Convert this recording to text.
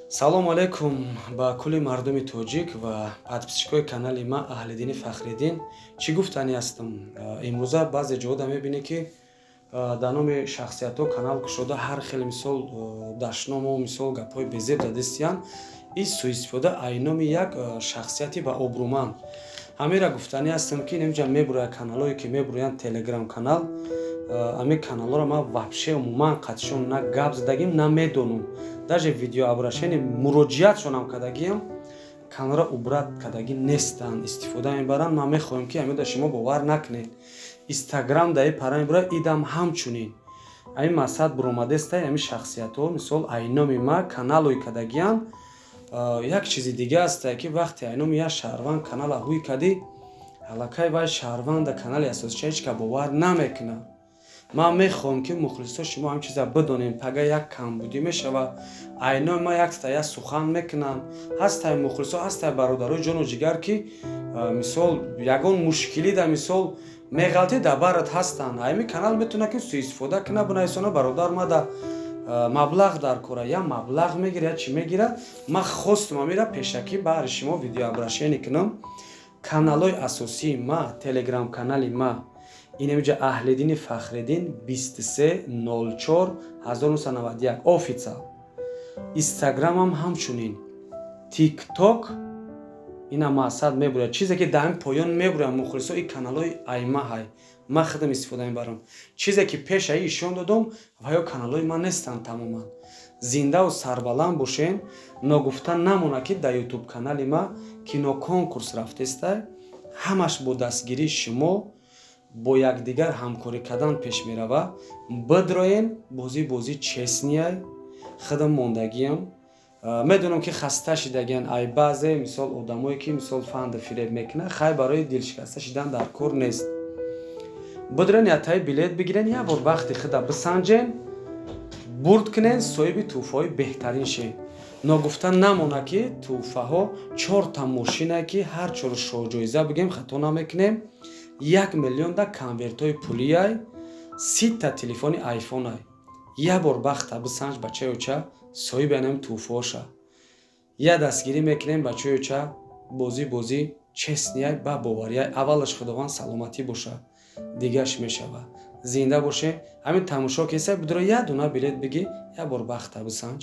Салому алайкум ба кулли мардуми тоҷик ва подписчикои канали ма, Аҳлиддини Фахриддин. Чӣ гуфтанӣ ҳастам? Имрӯза баъзе ҷода мебинӣ, ки дар номи шахсиятҳо канал кушода, ҳар хел, мисол, дашному, мисол, гапҳои безеб задистиянд. Ин суистифода ай номи як шахсияти ба обрӯманд. Ҳамеро гуфтанӣ ҳастам, ки инҷа мебурояд, каналҳое ки мебуроянд, телеграм канал, ҳамин каналҳоро ман вообще умуман қатишон на гап задагим, на медонам. Даже видеообращение, муроҷиатшонам кардагиам, каналро убрать кардагӣ нестанд, истифода мебаранд. Ман мехоҳем, ки ҳамида шумо бовар накунед. Инстаграм даи пара мебурад, идам ҳамчунин. Ҳамин мақсад буромадестай, ҳамин шахсиятҳо, мисол, айноми ма каналҳои кардагианд. Як чизи дига астае, ки вақте айноми як шаҳрванд канала ҳуй кардӣ, аллакай вай шаҳрванда канали асосича ҳеҷ кас бовар намекунад. Ман мехоҳам, ки мухлисо, шумо ҳамин чиза бидонем. Пага як камбудӣ мешавад, айнои ма якта як сухан мекунанд. Ҳастай мухлисо, ҳастай бародарои ҷону ҷигар, ки, мисол, ягон мушкилӣ да, мисол, меғалтӣ, дар барат ҳастанд. Ҳамин канал метавонад, ки суистифода кунад, бинависона: «Бародар, ма да маблағ дар кора», я маблағ мегира, я чӣ мегира. Ман хостум амира пешакӣ баҳри шумо видеообращение кунам. Каналҳои асосии ма, телеграм канали ма инамиҷа, Аҳлиддини Фахриддин 23 04 1991 официал, Инстаграмам ҳамчунин, Тикток ина мақсад мебуряд. Чизе ки дар ҳамин поён мебурям, мухлисо, ин каналҳои айма ҳай, ман худам истифода мебарам. Чизе ки пешаи ишон додам ва ё каналҳои ман нестанд тамоман. Зиндаву сарбаланд бошен. Ногуфта намонад, ки дар Ютуб канали ма киноконкурс рафтестай. Ҳамаш бо дастгирии шумо, бо якдигар ҳамкорӣ кардан пеш меравад. Бидроен, бозӣ бозӣ честный ай, худам мондагиам. Медонам, ки хаста шидагиан ай баъзе, мисол, одамое, ки, мисол, фанду фиреб мекунад. Хай, барои дилшикаста шидан дар кор нест. Бидрен, ятаи билет бигирен, як бор вақти худа бисанҷен, бурд кунен, соҳиби тӯҳфаҳои беҳтарин шен. Ногуфта намонад, ки тӯҳфаҳо чорта мошине, ки ҳар чор шоҳҷоиза бигем, хато намекунем, 1 миллион да конвертҳои пулиай, 30-та телефони айфонай. Як бор бахта бисанҷ, бачаёча, соҳиби анами тӯҳфаҳоша. Я дастгирӣ мекунем, бачаёча. Бозӣ бозӣ честный ай, ба бовариай. Аввалаш Худованд саломатӣ боша, дигаш мешавад. Зинда бошем. Ҳамин тамошо кеса, бидуро, як дуна билет бигӣ, як бор бахта бисанҷ.